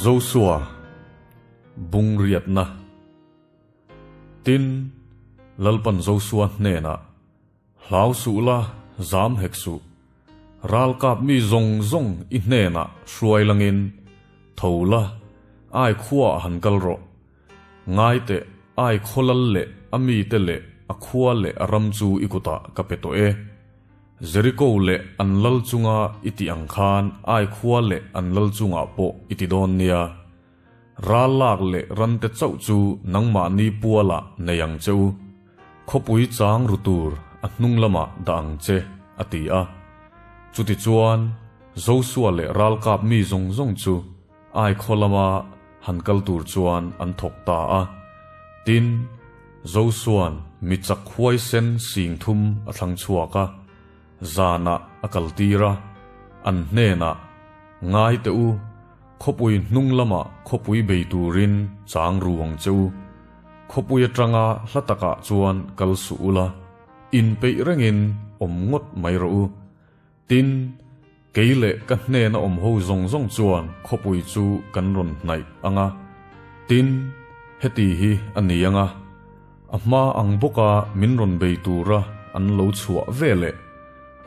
Josua bung riatna. Tin, Lalpan Josua hnenah, Hlau suh la, zam hek suh. Ralkap mi zawng zawng i hnenah hruai langin, tho la, ai khuaah han kal rawh. Ngai teh, ai khaw lal leh a mite leh a khua leh a ram chu i kutah ka pe tawh e. Jeriko leh an lal chunga i tih ang khan ai khua leh an lal chungah pawh i ti dawn nia. Ral lak leh rante chauh chu nangmahni pualah nei ang che u. Khawpui chang ru tur a hnung lamah dah ang che, a ti a. Chutichuan, Josua leh ralkap mi zawng zawng chu Ai khaw lama han kal tur chuan an thawk ta a. Tin, Josua'n mi chak huaisen 30 a thlang chhuak a, zanah a kaltir a, an hnenah, Ngai teh u, khawpui hnung lamah khawpui bei turin chang ru ang che u. Khawpui atanga hla takah chuan kal suh ula, inpeih rengin awm ngawt mai rawh u. Tin, kei leh ka hnena awm ho zawng zawng chuan khawpui chu kan rawn hnaih ang a. Tin, heti hi a ni ang a, a hma ang bawka min rawn bei tura an lo chhuah ve leh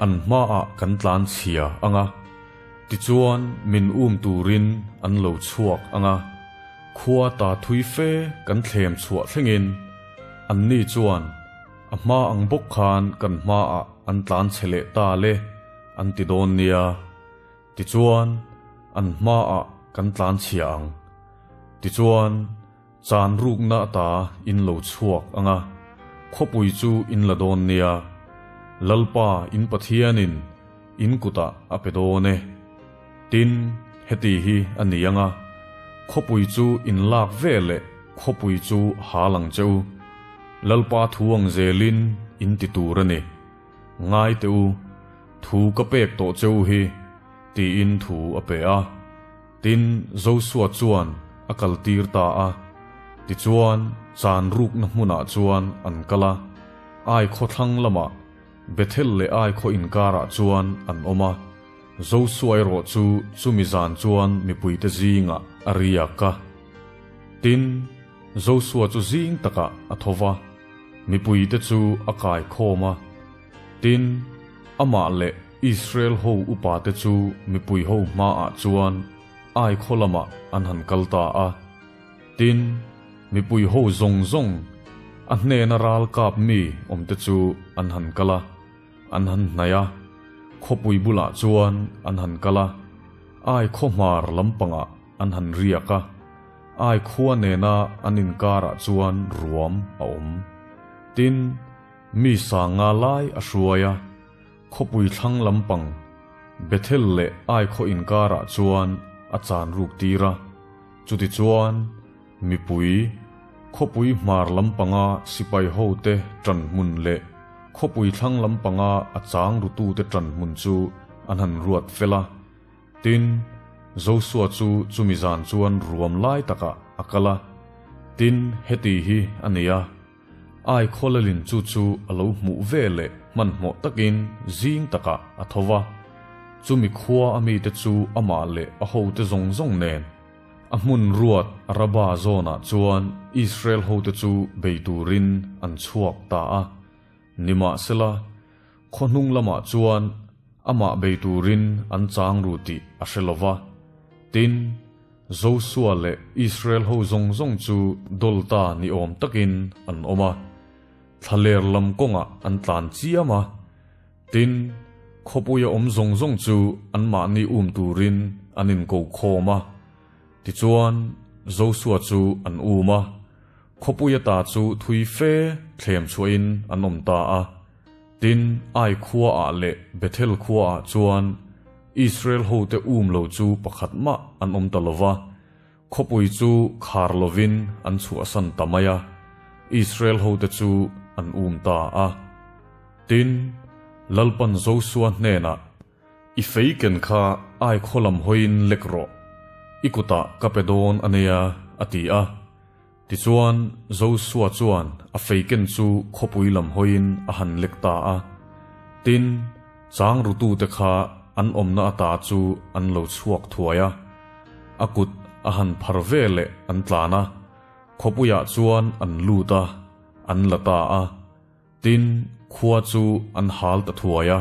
an hmaah kan tlan chhia ang a. Tichuan, min um turin an lo chhuak ang a, khua ta thui fe kan thlem chhuah thlengin anni chuan A hma ang bawk khan kan hmaah an tlan chhe leh ta le, an ti dawn nia. Tichuan, an hmaah kan tlan chhia ang. Tichuan, chan rukna ata in lo chhuak ang a, khawpui chu in la dawn nia. Lalpa in Pathianin in kutah a pe dawn e. Tin, heti hi a ni ang a, khawpui chu in lak ve leh khawpui chu hal ang che u. Lalpa thu ang zelin in ti tur a ni. Ngai teh u, thu ka pek tawh che u hi, tiin thu a pe a. Tin, Josua chuan a kaltir ta a. Tichuan, chan rukna hmunah chuan an kal a, Ai khawthlang lamah Bethel leh Ai khaw inkarah chuan an awm a. Josua erawh chu chumi zan chuan mipuite zingah a riak a. Tin, Josua chu zing takah a tho va, mipuite chu a kai khawm a. Tin, amah leh Israel ho upate chu mipui ho hmaah chuan Ai khaw lamah an han kal ta a. Tin, mipui ho zawng zawng a hnena ral kap mi awmte chu an han kal a. An han hnaih a, khawpui bulah chuan an han kal a, Ai khaw hmar lampangah an han riak a, Ai khua nena an inkarah chuan ruam a awm. Tin, mi sanga lai a hruai a, khawpui thlang lampang Bethel leh Ai khaw inkarah chuan a chan ruk tir a, chutichuan, Mipui, khawpui hmar lampanga sipai hote ṭan hmun leh khawpui thlang lampanga a chang rutute ṭan hmun chu an han ruat fel a. Tin, Josua chu chumi zan chuan ruam lai takah a kal a. Tin, heti hi a ni a, Ai khawlalin chu chu a lo hmuh ve leh hmanhmawh takin zing takah a tho va, chumi khua a mite chu amah leh a hote zawng zawng nen, A hmun ruat Araba zawnah chuan Israel hote chu bei turin an chhuak ta a. Nimahsela, khaw hnung lamah chuan amah bei turin an chang ru tih a hre lo va. Tin, Josua leh Israel ho zawng zawng chu dawlta ni awm takin an awm a, thlaler lam kawngah an tlan chiam a. Tin, khawpuia awm zawng zawng chu anmahni um turin an inko khawm a. Tichuan, Josua chu an um a, khawpuia ta chu thui fe thlem chhuahin an awm ta a. Tin, Ai khuaah leh Bethel khuaah chuan Israel hote um lo chu pakhat mah an awm ta lo va, khawpui chu khar lovin an chhuahsan ta mai a, Israel hote chu an um ta a. Tin, Lalpan Josua hnenah, I fei ken kha ai khaw lam hawiin lek rawh, i kutah ka pe dawn a nia, a ti a. Tichuan, Josua chuan a fei ken chu khawpui lam hawiin a han lek ta a. Tin, chang rutute kha an awmna ata chu an lo chhuak thuai a. A kut a han phar veleh an tlan a, khawpuiah chuan an lut a, an la ta a. Tin, khua chu an hal ta thuai a.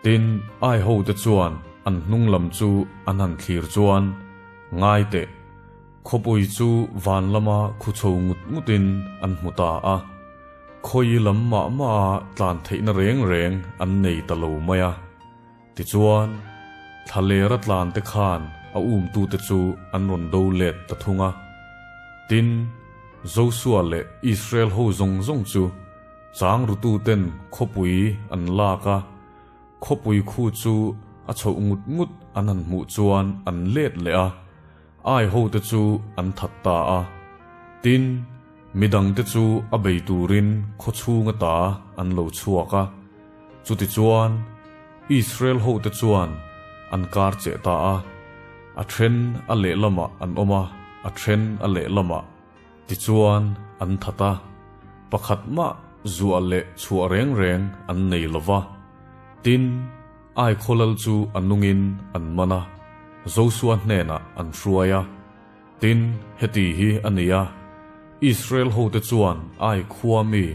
Tin, Ai hote chuan an hnung lam chu an han thlir chuan, Ngai teh, khawpui chu van lama khu chho ngut ngutin an hmu ta a. Khawi lam mah mah a tlan theihna reng reng an nei ta lo mai a. Tichuan, thlalera tlan te khan a umtute chu an rawn do let ta thung a. Tin, Josua leh Israel ho zawng zawng chu chang rututen khawpui an lak a, khawpui khu chu a chhoh ngut ngut an han hmuh chuan an let leh a, Ai hote chu an that ta a. Tin, midangte chu a bei turin khawchhung ata an lo chhuak a. Chutichuan, Israel hote chuan an kar cheh ta a, a then a lehlamah an awm a, a then a lehlamah. Tichuan, an that a, pakhat mah zuah leh chhuah reng reng an nei lo va. Tin, Ai khawlal chu a nungin an man a, Josua hnenah an hruai a. Tin, heti hi a ni a, Israel hote chuan Ai khua mi,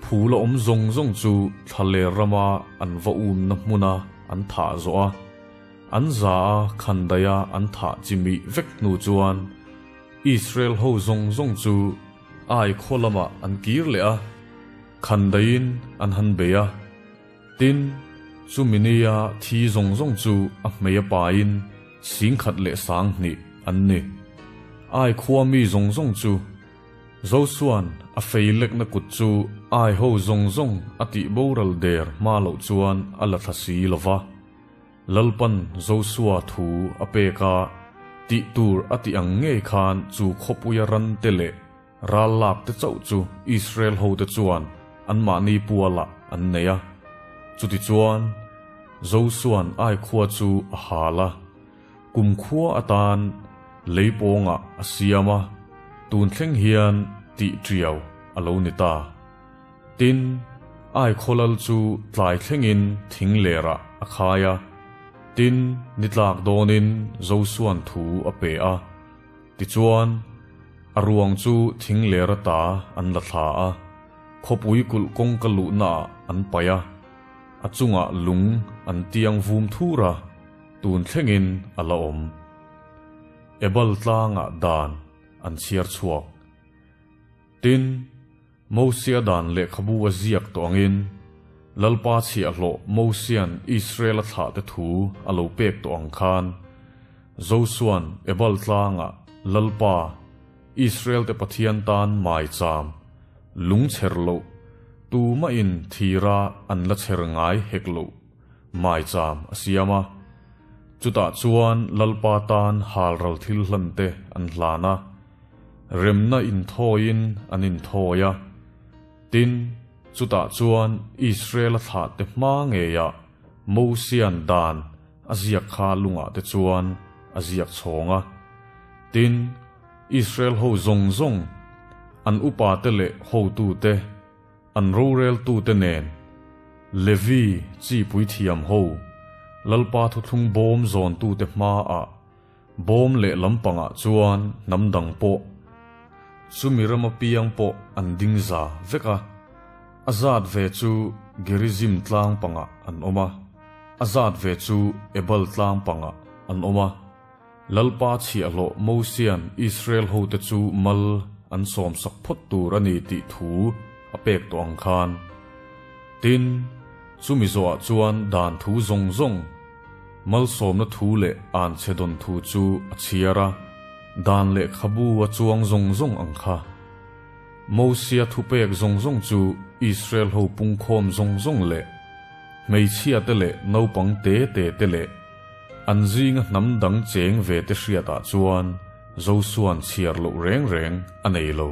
phul a awm zawng zawng chu thlaler rama an va umna hmuna an thah zawh a, an za a khandaia an thah chimih vek hnu chuan Israel ho zawng zawng chu Ai khaw lamah an kir leh a, khandaiin an han bei a. Tin, chumi nia thi zawng zawng chu a hmei a pain 12,000 an ni. Ai khua mi zawng zawng chu Josua'n a fei lekna kut chu Ai ho zawng zawng a tih boral der hma loh chuan a la thla si lo va. Lalpan Josua thu a pek a, tih tur a tih ang ngei khan chu khawpuia ran te leh Ral lak te chauh chu Israel hote chuan anmahni pualah an nei a. Chutichuan, Josua'n Ai khua chu a hal a, kum khua atan lei pawngah a siam a, tun thleng hian tih ṭiau a lo ni ta. Tin, Ai khaw lal chu tlai thlengin thing lerah a khai a, tin, ni tlak dawnin Josua'n thu a pe a. Tichuan, a ruang chu thing ler ata an la thla a, khawpui kulh kawngka luhnaah an paih a, a chungah lung an tiang vum thur a, tun thlengin a la awm. Ebal tlangah dan an chhiar chhuak. Tin, Mosia dan lehkhabu a ziak tawh angin, Lalpa chhiahhlawh Mosia'n Israel-a thlahte thu a lo pek tawh ang khan, Josua'n Ebal tlangah Lalpa, Israel-te Pathian tan maicham, lung chher loh, tumahin thira an la chher ngai hek loh maicham a siam a. Chutah chuan Lalpa tan halral thil hlante an hlan a. Remna inthawiin an inthawi a. Tin, chutah chuan Israel-a thlahte hma ngeiah Mosia'n dan a ziak kha lungah te chuan a ziak chhawng a. Tin, Israel ho zawng zawng, an upate leh hotute, an roreltute nen, Levi chi puithiam ho, Lalpa thuthlung bawm zawntute hmaah, Bawm leh lampangah chuan hnam dang pawh, chumi rama piang pawh an ding za vek a. A zat ve chu Gerizim tlang pangah an awm a, a zat ve chu Ebal tlang pangah an awm a. Lalpa chhiahhlawh Mosia'n Israel hote chu mal an sawmsak phawt tur a ni tih thu a pek tawh ang khan. Tin, chumi zawhah chuan dan thu zawng zawng, Malsawmna thu leh anchhe dawn thu chu a chhiar a, dan lehkhabu a chuang zawng zawng ang kha. Mosia thupek zawng zawng chu Israel ho pungkhawm zawng zawng leh hmeichhia te leh naupang te te te leh an zinga hnam dang cheng ve te hriatah chuan Josua'n chhiar loh reng reng a nei lo.